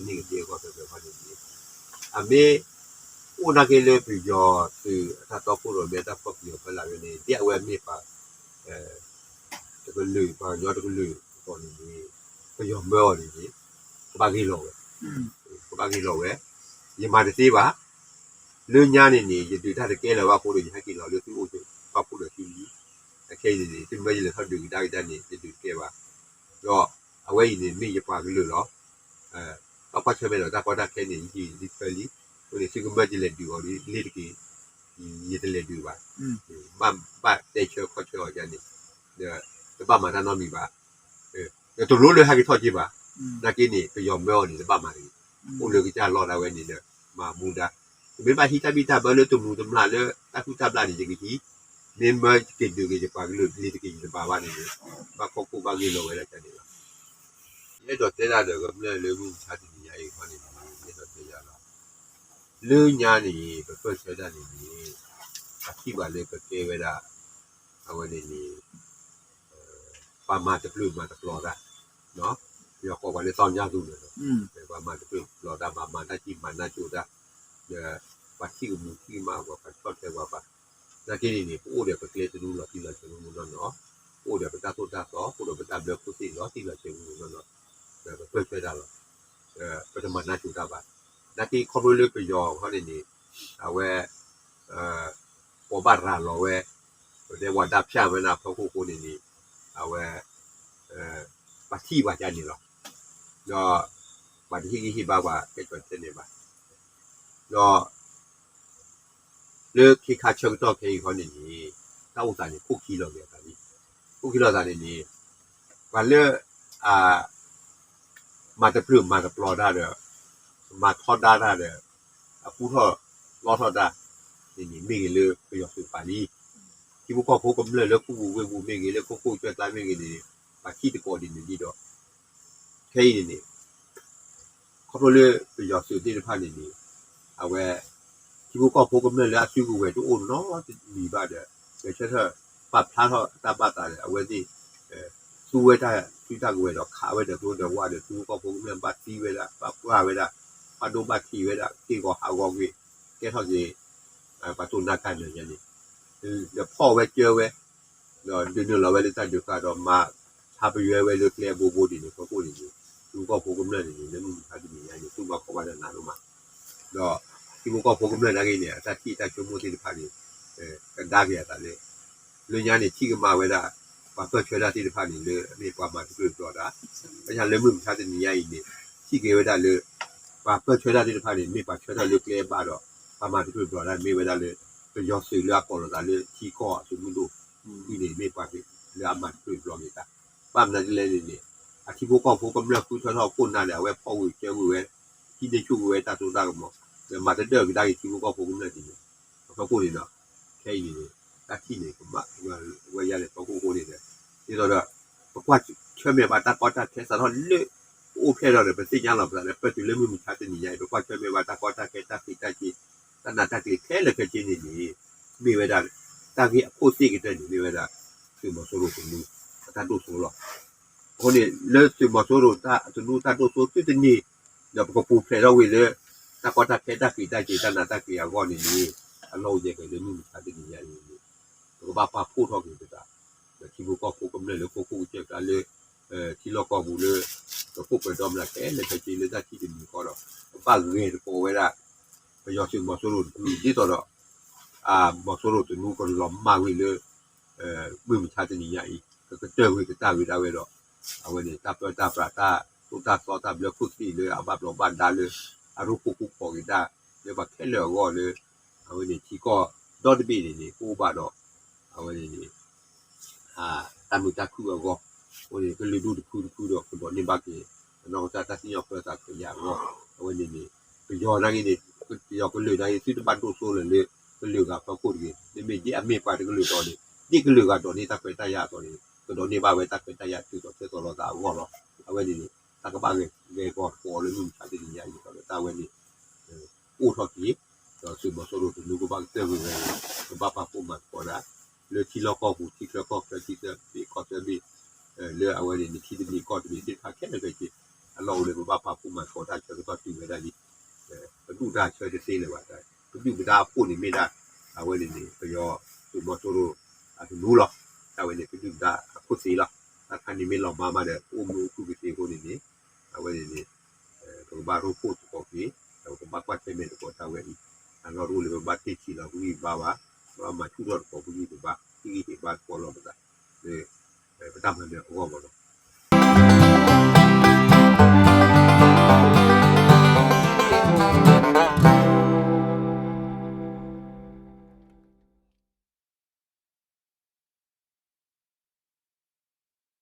န့ၣ်ကသ့အဂီၢ်ဖဲဖဲခီန့ၣ်န့ၣ် အမ့ၢ်အိၣ်နာ်က့လၢပယီၤသုးအတၢ်တီခိၣ်ရိၣ်မဲတၢ်ဖီၣ်ပယီၤဖဲလၢ်ဝဲန့ၣ် ဒ်အဝဲမ့ၢ်ပှၤ တကလုာ် ပှၤကညီတကလုာ်အသိးန့ၣ်န့ၣ် ပယီၤမၢအီၤန့ၣ်န့ၣ် ကဘၣ်ဂ့ၤလီၤဝဲ, ကဘၣ်ဂ့ၤလီၤဝဲ, ယမၤတသ့ဘၣ်. လၢညါန့ၣ်န့ၣ် ယဒုးတၢ်တကဲလၢၤဘၣ်အဃိဒီး ယဟဲက့ၤလီၤလၢသုအိၣ်ဘၣ်ဖှိၣ်ဒီးသုလံ, အခဲအံၤန့ၣ်န့ၣ် သုမၢယလဲၤထီၣ်ဒုးကဒါက့ၤတၢ်န့ၣ် ယဒုးတကဲဘၣ်. ဒီးအဝဲအံၤန့ၣ် မ့ၢ်ယပှၤကလုာ်လီၤ. ဘၣ်ကွၢ်ဆၢၣ်မဲာ်ဒီးတၢ်ကီတၢ်ခဲန့ၣ် ယဟံၣ်လံထွဲလံ, အဃိန့ၣ် သုကမၢယလဲၤဒုးအီၤလံတက့ၢ်, ယတလဲၤဒုးဘၣ်. ဘၣ်ဘၣ်တဲဆၢခီၣ်ဆၢအီၤယၤန့ၣ် ဒီးတဘၣ်မၤတၢ်နီတမံၤဘၣ်. ဒီးတလိၣ်လၢဟဲက့ၤထီၣ်က့ၤဘၣ်. နာ်က့န့ၣ် ပယီၤမၢအီၤန့ၣ် တဘၣ်မၤတဂ့ၤ. အိၣ်လၢကစၢ်လီၢ်ဒၣ်ဝဲန့ၣ်ဒီး မၤမူဒါ, မ့ၢ်ဘၣ်ဟံးတၢ်ဘံၣ်တၢ်ဘၢလၢတမူးတမျၢ်လၢတၢ်ဟုၣ်တၢ်ဘျၣ်န့ၣ် ယကဟံး, မ့ၢ်မၢက့ၤဒုးက့ၤယပှၤကလုာ်လံတက့ၢ် ယတဘၣ်ဘၣ်န့ၣ်န့ၣ် ဘၣ်ခီခိၣ်ဘၣ်ဂ့ၤလီၤဝဲဒၣ်န့ၣ်လီၤ. ယအဲၣ်ဒိးတဲဒၣ်ဒီးကမျၢၢ်လၢမုၢ်မဆါတနံၤညါအံၤခီန့ၣ် ယအဲၣ်ဒိးတဲယၤလီၤ. လၢညါန့ၣ် ပပၢၢ်ဆၢတၢ်န့ၣ်န့ၣ် ပထံၣ်ဘၣ်လၢပကဲဝဲဒၣ် အဝဲန့ၣ်န့ၣ် ပှၤမၤတပျုာ်မၤတပျီၤတၢ်, ပယီၤကိးပှၤလၢသောင်းကျန်းသူန့ၣ်လီၤ. ပှၤမၤတပျုာ်တပျီၤတၢ်, ပှၤမၤတၢ်စံၣ်မၤနၢ်ကၠိတၢ်, ဒီးပှၤထံၣ်ကမူထံၣ်ကမၣ်ပှၤ ပှၤဆီၣ်ထွဲပှၤဘၣ်. နာ်က့န့ၣ်န့ၣ် ပအိၣ်ဒီးပကျဲသနူလီၤတံၢ်လီၤဆဲးမုၢ်မုၢ်နီၢ်နီၢ်, ပအိၣ်ဒီးပတၢ်သိၣ်တၢ်သီ, ပအိၣ်ဒီးပတၢ်ဘျၢခိၣ်သ့ၣ်လီၤတံၢ်လီၤဆဲးမုၢ်မုၢ်နီၢ်နီၢ်, ဒီးပပၢၢ်ဆၢတၢ်လီၤ. ပတမၤနၢ်ကၠိတၢ်ဘၣ်. နာ်က့ခီဖျိလၢပယီၤခီန့ၣ်န့ၣ် အဝဲ ပဘၣ်ရၤလီၤဝဲ ပတဲဝဲဒၣ်ဖၠၣ်ဝဲဒၣ်ဖီခိၣ်အဃိန့ၣ်န့ၣ် အဝဲ ပှၤထံၣ်ပှၤကါန့ၣ်လီၤ. ဒီးပှၤတဟ့ၣ်ဂံၢ်ဟ့ၣ်ဘါပှၤ ကဲထီၣ်တဲန့ၣ်ဘၣ်. ဒီး လၢခ့ခါဆၢကတီၢ်ခဲအံၤခီန့ၣ်န့ၣ် တၢ်အိၣ်သးန့ၣ် ခိၣ်ခံလီၤက့ၤအသးလံ. ခိၣ်ခံလီၤသးန့ၣ်န့ၣ် ပှၤလၢ အ မၤတပျုာ်မၤတပျီၤတၢ်ဒီး မၤထီဒါတၢ်ဒီး အပူထီၣ်လီထီၣ်တၢ်န့ၣ်န့ၣ် မ့ၢ်ဂ့ၤလၢပယီၤသုးပာ်လံ. ထံဖိကီၢ်ဖိကမျၢၢ်လၢခိၣ်ပူၤဝ့ၢ်ပူၤမ့ၢ်ဂ့ၤ လၢခိခိၣ်ကစၢၢ်ကျါမ့ၢ်ဂ့ၤန့ၣ် ပှၤထံၣ်သကိးဒ်န့ၣ်ဒ်ဒီး ခဲအံၤန့ၣ်န့ၣ် ခီဖျိလၢပယီၤသုးသ့ၣ်တဖၣ်န့ၣ်န့ၣ် အဝဲ ထံဖိကီၢ်ဖိကမျၢၢ်လၢအစုကဝဲၤတအိၣ်နီတမံၤဘၣ်ဒီး ဂဲၤဆၢထၢၣ်ပာ်ဖျါထီၣ်အတၢ်ဘၣ်သးဒီး အဝဲသ့ၣ် သူဝဲတၢ်စုတၢ်ကဝဲၤဒီးခးဝဲဒီးကျိဒီးဝါဒီး ထံဖိကီၢ်ဖိကမျၢၢ်ဘၣ်သံဝဲဒၣ် ဘၣ်ပှၢ်ဝဲဒၣ် ဘၣ်ဒိဘၣ်ထံးဝဲဒၣ် က့ၢ်ဂီၤဟးဂီၤကွံာ် ကဲထီၣ်က့ၤ ပှၤတိၢ်နါကါနၢၤညါန့ၣ် ဒီးဖီၣ်ဝဲကၢဝဲ ဒီးဒုးနုာ်လီၤဝဲလၢတၢ်ဒုးဃာ်ဒီးမၤဆါပယွဲဝဲလၢကျဲအဘိဘိဒ်န့ၣ် အဃိန့ၣ်န့ၣ် ထံဖိကီၢ်ဖိကမျၢၢ်န့ၣ်န့ၣ် လၢမုၢ်မဆါတနံၤညါအံၤန့ၣ် သူၣ်ဘၣ်ခီၣ်ဘၣ်တၢ်နးဒိၣ်မး ဒီးထံဖိကီၢ်ဖိကမျၢၢ်နာ်က့န့ၣ် အတၢ်ထံၣ်တၢ်ဆိကမိၣ်သ့ၣ်တဖၣ်န့ၣ် ကဒါက့ၤအသးလၢ လၢညါန့ၣ် ထံၣ်ကမၣ်ဝဲဒၣ် ပှၤပၢၢ်ဆၢတၢ်သ့ၣ်တဖၣ်န့ၣ် လၢအမ့ၢ်ပှၤမၤတပျုာ်တပျီၤတၢ်, ဘၣ်ဆၣ်လၢမုၢ်မဆါတနံၤညါအံၤန့ၣ် ထံၣ်က့ၤဝဲဒၣ်လၢ ပှၤပၢၢ်ဆၢတၢ်သ့ၣ်တဖၣ်န့ၣ် မ့ၢ်ပှၤဆၢထၢၣ်လၢကျဲဘၣ်ဒီး ပှၤမၤတပျုာ်တပျီၤတၢ်မ့ၢ်ဝဲဒၣ်လၢ ပယီၤသုးလၢအကိးလီၤသးလၢထံကီၢ်အသုးမုၢ်ဒိၣ် ဒ်န့ၣ် မ့ၢ်ပှၤလၢအမၤတပျုာ်တပျီၤက့ၤတၢ်, ဘၣ်မနုၤလဲၣ်န့ၣ်န့ၣ် အထံဖိကီၢ်ဖိကမျၢၢ်ဃုထၢထီၣ်ခိၣ်နၢ်ဒီး အဝဲဖီၣ်ဝံၤကၢဝံၤဝဲ ဟံးန့ၢ်ဆူၣ်ကွံာ်ဝဲတၢ်စိတၢ်ကမီၤ ဒီးမၤတဒၢၣ်ကဒါက့ၤထံဖိကီၢ်ဖိကမျၢၢ်ဒ်န့ၣ် အဖီခိၣ်န့ၣ်ဒီး ခဲအံၤန့ၣ် တၢ်ထံၣ်န့ၣ် ကမၣ်ဝဲယါလဲၣ်ဖီခိၣ်အဃိန့ၣ်ဒီး ဒ်သိးဒီး ပကွၢ်ဆၢၣ်မဲာ်ဘၣ်တၢ်ကီတၢ်ခဲစးထီၣ်လၢ ပအိၣ်ဖျဲၣ်ထီၣ်ဒီး ပသ့ၣ်ညါလီၤပသးလၢ ပတုၤလၢမုၢ်မဆါတနံၤညါအံၤ ပကွၢ်ဆၢၣ်မဲာ်ဘၣ်တၢ်ကီတၢ်ခဲ တၢ်သံးတၢ်က့ တၢ်နးတၢ်ကျံၤခဲလၢာ်ခဲဆ့န့ၣ်န့ၣ် မ့ၢ်ဝဲဒၣ် တၢ်ဂ့ၢ်အခိၣ်သ့ၣ်ကတၢၢ်န့ၣ် မ့ၢ်ဝဲဒၣ် သုးမီၤစိရိၤတနူ အတၢ်ဒိၣ်စိလီၤ. အဃိန့ၣ် လၢသုးမီၤစိရိၤတနူတၢ်ဒိၣ်စိသုတန့ၢ် ဒီးပကပူၤဖျဲးထီၣ်ဝံၤလၢ တၢ်ကီတၢ်ခဲတၢ်သံးတၢ်က့ တၢ်နးတၢ်ကျံၤအဂီၢ်န့ၣ်န့ၣ် အလီၢ်အိၣ်ယဲၢ်က့ၤလၢမုၢ်မဆါတနံၤညါအံၤန့ၣ် ပကဘၣ်ပာ်ဖှိၣ်ထီၣ်က့ၤပသး ဒီးထံဖိကီၢ်ဖိကမျၢၢ်လၢခိခိၣ်ကစၢၢ်ကျါလၢ ထံလီၢ်ကီၢ်ပူၤလၢ ပခိၣ်ပှဲၤဒီမနၤခဲလၢာ်ခဲဆ့လၢတၢ်ထံၣ်တမံၤဃီဒီး ပဘၣ်ဂဲၤသကိးဝဲဒၣ် ပယီၤသုးမီၤစိရိၤတနူ ဒ်သိးဒီး မီၤစိရိၤတနူကလီၤမၢ်ဝံၤလၢ မုၢ်မဆါတနံၤညါအံၤ ကကတၢၢ်ဝံၤကတၢၢ်ဝံၤဒၣ်ဝဲဒီး အဝဲန့ၣ် တၢ်ပၢတၢ်ပြးတၢ်သိၣ်တၢ်သီတၢ်ဘျၢခိၣ်သ့ၣ်လၢအဘၣ်ဘျီးဘၣ်ဒါလၢ အရူၢ်ခိၣ်ဃူဖိးက့ၤတၢ် လၢပှၤခဲလၢာ်အဂီၢ်လၢ အဝဲန့ၣ် ထံကီၢ်ဒီတဘ့ၣ်န့ၣ်န့ၣ် ကအိၣ်ဘၣ်ဒီး အဝဲန့ၣ်န့ၣ် တၢ်မုာ်တၢ်ခုၣ်အဂီၢ် အဃိန့ၣ် ကလုာ်ဒူၣ်တဖုတဖုဒီး ကဒိးန့ၢ်ဘၣ်က့ၤ အနီၢ်ကစၢ်တၢ်စံၣ်ညီၣ်ပၢသးခဲအံၤအဂီၢ် အဝဲန့ၣ်န့ၣ် ပယီၤနာ်က့န့ၣ် ပယီၤကလုာ်နာ်က့ သုတဘၣ်ဒိၣ်စိလၢၤလၢ ကလုာ်ဂၤဖီခိၣ်တဂ့ၤ မ့မ့ၢ်ဒ်အမ့ၢ်ပှၤတကလုာ်ဒီးန့ၣ် ဒ်ကလုာ်ဂၤဒိးန့ၢ်တၢ်ခွဲးတၢ်ယာ်အသိးန့ၣ် ကဒိးန့ၢ်ဘၣ်ဝဲတၢ်ခွဲးတၢ်ယာ်ထုးထီၣ်ထဲသိးလိာ်သးအဂီၢ်လီၤ. အဝဲန့ၣ်န့ၣ် တၢ်ကဘၣ်ဂဲၤဂီၤသကိးလၢမုၢ်မဆါတနံၤညါအံၤဒီး တၢ်ဝဲန့ၣ် အိၣ်ထီၣ်က့ၤ ဒီးသုးမီၤစိရိၤတနူကဘၣ်ကတၢၢ်ဝံၤဝဲ ကဘၣ်ပာ်ဖှိၣ်မၤသကိးဒၣ် လၢထံလီၢ်ကီၢ်ပူၤ ထံချၢကီၢ်ချၢ ထံသၢဘ့ၣ်ကီၢ်သၢဘ့ၣ် လၢအဝဲန့ၣ်န့ၣ် ထံတဘ့ၣ်ကီၢ်တဘ့ၣ်သ့ၣ်တဖၣ်ခဲလၢာ်ခဲဆ့ တၢ်အိၣ်န့ၣ် ပဘၣ်ပာ်ဖှိၣ်မၤသကိးတၢ်ဆၢကတီၢ်တုၤဝဲဒၣ်လံ. ပဒူၣ်ပဒါဆၢတသ့လၢၤဘၣ်. ပဒူၣ်ပဒါအဖှိၣ်န့ၣ်မ့ၢ်ဒၣ် အဝဲန့ၣ်န့ၣ် ပယီၤသုးမီၤစိရိၤအတနူလီၤ. တၢ်ဝဲန့ၣ် ပဒူၣ်ပဒါအခိၣ်သ့လီၤ. တၢ်ခါန့ၣ်မ့ၢ်လီၤမၢ်မးဒီး ပအိၣ်မူအိၣ်ခုၣ်ကသ့အဃိန့ၣ်န့ၣ် အဝဲန့ၣ်န့ၣ် ပကဘၣ်ရိဖှိၣ်သကိးက့ၤ ဒီးပကဘၣ်ကွၢ်ဆၢၣ်မဲာ်သကိးတၢ်ဝဲအံၤ အလီၢ်တအိၣ်လၢပဘၣ်တ့ၢ်ထံလီၤပဂံၢ်ပဘါဘၣ်. ပဘၣ်မၤဆူၣ်ထီၣ်သကိးပဂံၢ်ပဘါ ဟ့ၣ်ဂံၢ်ဟ့ၣ်ဘါသကိးလိာ်ပသး လၢ ပတၢ်မၤနၢၤအဂီၢ်မးလီၤ.